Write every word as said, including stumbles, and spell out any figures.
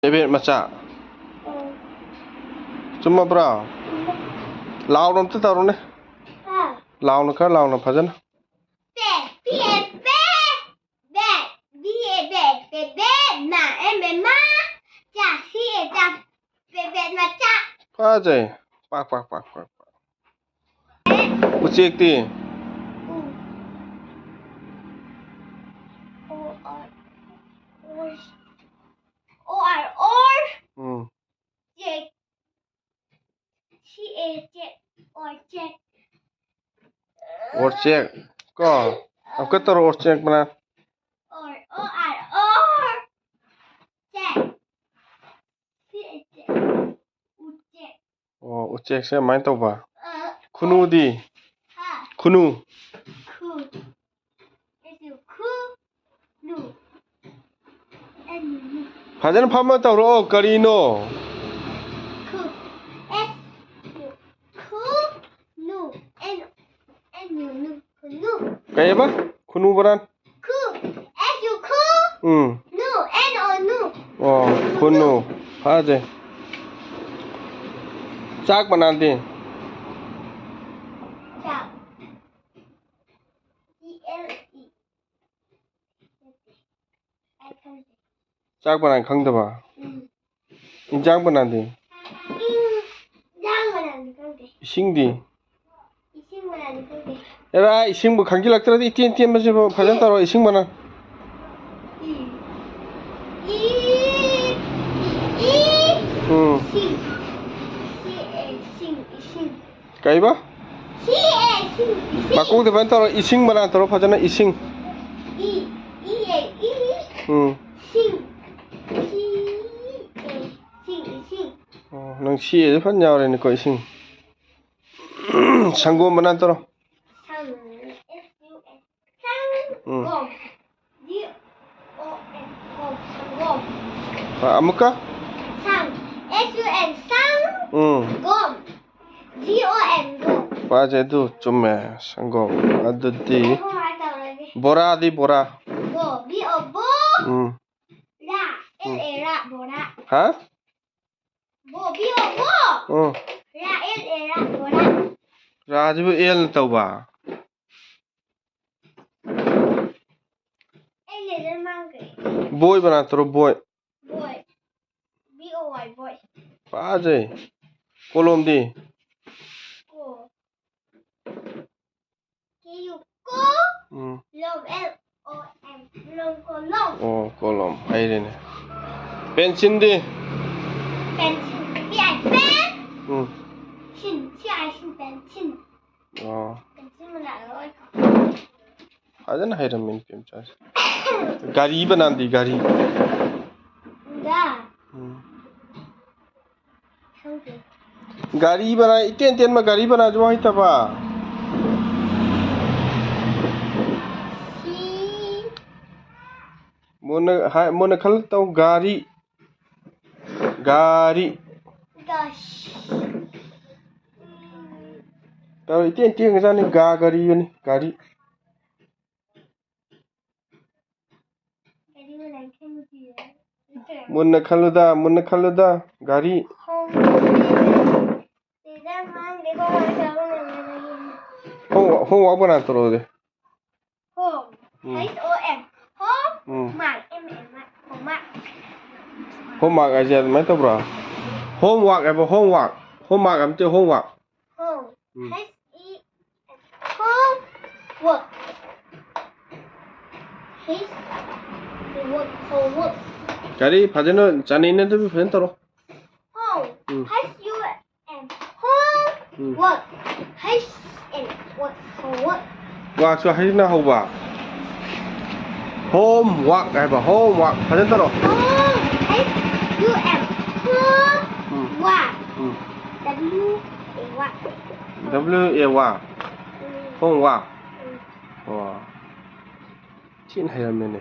ꯄꯦꯕꯦꯠ ꯃꯆꯥ꯫ ꯆꯨꯝꯃꯕ꯭ꯔꯣ? ꯂꯥꯎꯅ ꯑꯝꯇ ꯇꯧꯔꯨꯅꯦ꯫ ꯂꯥꯎꯅ, ꯈꯔ ꯂꯥꯎꯅ, ꯐꯖꯅ꯫ ꯄꯦ, ꯄꯤ ꯑꯦ ꯄꯦ, Bay, B A Bay, Pebet, ꯃꯥ ꯑꯦ ꯃꯦ ꯃꯥ, ꯆꯥ ꯁꯤ ꯑꯦ ꯆꯥ, ꯄꯦꯕꯦꯠ ꯃꯆꯥ꯫ ꯐꯖꯩ꯫ ꯄꯥꯛ, ꯄꯥꯛ, ꯄꯥꯛ, ꯄꯥꯛ, ꯄꯥꯛ꯫ ꯎꯆꯦꯛꯇꯤ? ꯎ꯫ O R, or. O R, or. Um. Check. C A check. Or check. Or check. ꯀꯣ? ꯑꯃꯨꯛꯀ ꯇꯧꯔꯣ, ꯑꯣꯔ ꯆꯦꯛ ꯃꯅꯥ꯫ Or, O R, or. Check. C A check. ꯎꯆꯦꯛ꯫ ꯑꯣ, ꯎꯆꯦꯛꯁꯦ ꯑꯗꯨꯃꯥꯏꯅ ꯇꯧꯕ꯫ ꯑ, ꯈꯨꯅꯨꯗꯤ? ꯍꯥ? ꯈꯨꯅꯨ꯫ ꯈꯨ꯫ ꯑꯦꯁ ꯌꯨ ꯈꯨ꯫ ꯅꯨ꯫ ꯑꯦꯟ ꯌꯨ ꯅꯨ꯫ ꯐꯖꯅ ꯐꯝꯃ ꯇꯧꯔꯛꯑꯣ, ꯀꯔꯤꯅꯣ? ꯈꯨ꯫ ꯑꯦꯁ ꯌꯨ ꯈꯨ꯫ ꯅꯨ꯫ ꯑꯦꯟ, ꯑꯦꯟ ꯌꯨ ꯅꯨ꯫ ꯈꯨꯅꯨ꯫ ꯀꯩꯑꯕ? ꯈꯨꯅꯨ ꯕꯔꯥꯟ? ꯈꯨ꯫ ꯑꯦꯁ ꯌꯨ ꯈꯨ꯫ ꯎꯝ꯫ ꯅꯨ꯫ ꯑꯦꯟ ꯑꯣ ꯅꯨ꯫ ꯑꯣ, ꯈꯨꯅꯨ꯫ ꯐꯖꯩ꯫ ꯆꯥꯛ ꯃꯅꯥꯗꯤ? ꯆꯥꯛ꯫ G L E. ꯆꯥꯛ ꯃꯅꯥ ꯈꯪꯗꯕ? ꯎꯝ꯫ ꯏꯟꯖꯥꯡ ꯃꯅꯥꯗꯤ? ꯏꯟꯖꯥꯡ ꯃꯅꯥꯗꯤ ꯈꯪꯗꯦ꯫ ꯏꯁꯤꯡꯗꯤ? ꯏꯁꯤꯡ ꯃꯅꯥꯗꯤ ꯈꯪꯗꯦ꯫ ꯑꯦꯔꯥ, ꯏꯁꯤꯡꯕꯨ ꯈꯪꯖꯤꯜꯂꯛꯇ꯭ꯔꯗꯤ ꯏꯇꯦꯟ ꯇꯦꯟꯕꯁꯤꯕꯨ ꯐꯖꯅ ꯇꯧꯔꯣ, ꯏꯁꯤꯡ ꯃꯅꯥ꯫ ꯏ, ꯏ, ꯏ, ꯎꯝ꯫ ꯏꯁꯤꯡ꯫ ꯏꯁꯤꯡ, ꯏꯁꯤꯡ, ꯏꯁꯤꯡ꯫ ꯀꯩꯕ? ꯁꯤ ꯑꯦ ꯁꯤꯡ, ꯏꯁꯤꯡ꯫ ꯃꯀꯣꯛꯇ ꯐꯖꯅ ꯇꯧꯔꯣ, ꯏꯁꯤꯡ ꯃꯅꯥ ꯇꯧꯔꯣ, ꯐꯖꯅ ꯏꯁꯤꯡ꯫ ꯏ, ꯏ ꯑꯦ ꯏ꯫ ꯎꯝ꯫ ꯁꯤꯡ꯫ ꯁꯤ ꯑꯦ ꯁꯤꯡ, ꯏꯁꯤꯡ꯫ ꯑꯣ, ꯅꯪ ꯁꯤ ꯑꯦꯁꯦ ꯐꯖꯅ ꯌꯥꯎꯔꯦꯅꯦꯀꯣ, ꯏꯁꯤꯡ꯫ ꯁꯪꯒꯣꯝ ꯃꯅꯥ ꯇꯧꯔꯣ꯫ ꯁꯪ, ꯑꯦꯁ ꯌꯨ ꯑꯦꯟ꯫ ꯁꯪ꯫ ꯎꯝ꯫ ꯒꯣꯝ꯫ ꯖꯤ ꯑꯣ ꯑꯦꯝ, ꯒꯣꯝ, ꯁꯪꯒꯣꯝ꯫ ꯑ, ꯑꯃꯨꯛꯀ? ꯁꯪ, ꯑꯦꯁ ꯌꯨ ꯑꯦꯟ, ꯁꯪ꯫ ꯎꯝ꯫ ꯒꯣꯝ, ꯖꯤ ꯑꯣ ꯑꯦꯝ, ꯒꯣꯝ꯫ ꯐꯖꯩ, ꯑꯗꯨ ꯆꯨꯝꯃꯦ, ꯁꯪꯒꯣꯝ꯫ ꯑꯗꯨꯗꯤ ꯍꯣꯏ, ꯍꯣꯏ, ꯇꯧꯔꯒꯦ꯫ ꯕꯣꯔꯥꯗꯤ ꯕꯣꯔꯥ? ꯕꯣ, ꯕꯤ ꯑꯣ, ꯕꯣ꯫ ꯎꯝ꯫ ꯔꯥ, ꯎꯝ꯫ ꯑꯦꯜ ꯑꯦ, ꯔꯥ꯫ ꯕꯣꯔꯥ꯫ ꯍꯥ? ꯕꯣ, ꯕꯤ ꯑꯣ, ꯕꯣ꯫ ꯎꯝ꯫ ꯔꯥ ꯑꯦꯜ ꯑꯦ ꯔꯥ, ꯕꯣꯔꯥ꯫ ꯔꯥꯁꯤꯕꯨ ꯑꯦꯜꯅ ꯇꯧꯕ? ꯑꯩ ꯂꯦꯇꯔ ꯃꯥꯡꯈ꯭ꯔꯦ꯫ ꯕꯣꯏ ꯕꯅꯥꯟ ꯇꯧꯔꯣ, ꯕꯣꯏ꯫ ꯕꯣꯏ꯫ ꯕꯤ ꯑꯣ ꯋꯥꯏ, ꯕꯣꯏ꯫ ꯐꯖꯩ꯫ ꯀꯣꯂꯣꯝꯗꯤ? ꯀꯣ꯫ ꯀꯦ ꯌꯨ, ꯀꯣ꯫ ꯎꯝ꯫ ꯂꯣꯝ, ꯑꯦꯜ ꯑꯣ ꯑꯦꯝ꯫ ꯂꯣꯝ, ꯀꯣꯂꯣꯝ꯫ ꯑꯣ, ꯀꯣꯂꯣꯝ꯫ ꯍꯩꯔꯦꯅꯦ꯫ ꯄꯦꯟꯁꯤꯜꯗꯤ? Pencil. P I, pen. Um. ꯁꯤꯟ꯫ ꯁꯤ ꯑꯥꯏ ꯁꯤꯟ, ꯄꯦꯟꯁꯤꯟ꯫ ꯑꯣ꯫ ꯄꯦꯟꯁꯤꯟ ꯃꯅꯥꯗ ꯑꯣꯏꯈ꯭ꯔꯣ꯫ ꯐꯖꯅ ꯍꯩꯔꯝꯃꯦꯅꯦ ꯄꯦꯝꯆꯥꯁꯦ꯫ ꯒꯥꯔꯤ ꯕꯅꯥꯟꯗꯤ, ꯒꯥꯔꯤ? ꯒꯥ꯫ ꯎꯝ꯫ ꯈꯪꯗꯦ꯫ ꯒꯥꯔꯤ ꯕꯅꯥꯟ ꯏꯇꯦꯟ ꯇꯦꯟꯕ ꯒꯥꯔꯤ ꯕꯅꯥꯟꯁꯨ ꯍꯩꯇꯕ? ꯁꯤ꯫ ꯃꯨꯟꯅ ꯍꯥꯏ-, ꯃꯨꯟꯅ ꯈꯜꯂ ꯇꯧ, ꯒꯥꯔꯤ꯫ ꯒꯥꯔꯤ꯫ ꯒꯥꯁ-, ꯎꯝ꯫ ꯇꯧꯔ ꯏꯇꯦꯟ ꯇꯦꯟꯒꯖꯥꯠꯅꯤ, ꯒꯥ ꯒꯥꯔꯤꯒꯅꯤ, ꯒꯥꯔꯤ꯫ ꯒꯥꯔꯤ ꯃꯅꯥ ꯈꯪꯗꯤꯌꯦ꯫ ꯃꯨꯟꯅ ꯈꯜꯂꯨꯗ, ꯃꯨꯟꯅ ꯈꯜꯂꯨꯗ, ꯒꯥꯔꯤ꯫ ꯍꯣꯝ꯫ ꯁꯤꯗ ꯃꯥꯡꯗꯦ, ꯍꯣꯝ ꯋꯥꯔꯛ ꯇꯧꯕ ꯅꯪꯅ ꯌꯦꯡꯉꯣ꯫ ꯍꯣꯝ ꯋꯥꯔꯛ ꯕꯅꯥꯟ ꯇꯧꯔꯛꯑꯣ ꯑꯗꯨꯗꯤ꯫ Home. Um. H O M. Home. Um. Mark. M A M R. Home mark. Homework ꯍꯥꯏꯁꯦ ꯑꯗꯨꯃꯥꯏꯅ ꯇꯧꯕ꯭ꯔꯣ? ꯍꯣꯝ ꯋꯥꯔꯛ ꯍꯥꯏꯕ, ꯍꯣꯝ ꯋꯥꯔꯛ꯫ ꯍꯣꯝ ꯋꯥꯔꯛ ꯍꯥꯏꯕ ꯅꯠꯇꯦ, homework. Home. Um. H E M. Homework. H work. Homework. ꯀꯔꯤ? ꯐꯖꯅ ꯆꯥꯅꯩꯅ ꯑꯗꯨꯝ ꯐꯖꯅ ꯇꯧꯔꯣ꯫ Home. Um. H U M. Home. Um. Work. H N work. Homework. ꯋꯥꯔꯛꯁꯨ ꯍꯩꯅ ꯍꯧꯕ꯫ ꯍꯣꯝ ꯋꯥꯔꯛ ꯍꯥꯏꯕ, ꯍꯣꯝ ꯋꯥꯔꯛ꯫ ꯐꯖꯅ ꯇꯧꯔꯣ꯫ Home. H U M. Home. Um. Work. Um. W A work. W A work. Um. Homework. Um. ꯑꯣ꯫ ꯊꯤꯅ ꯍꯩꯔꯝꯃꯦꯅꯦ꯫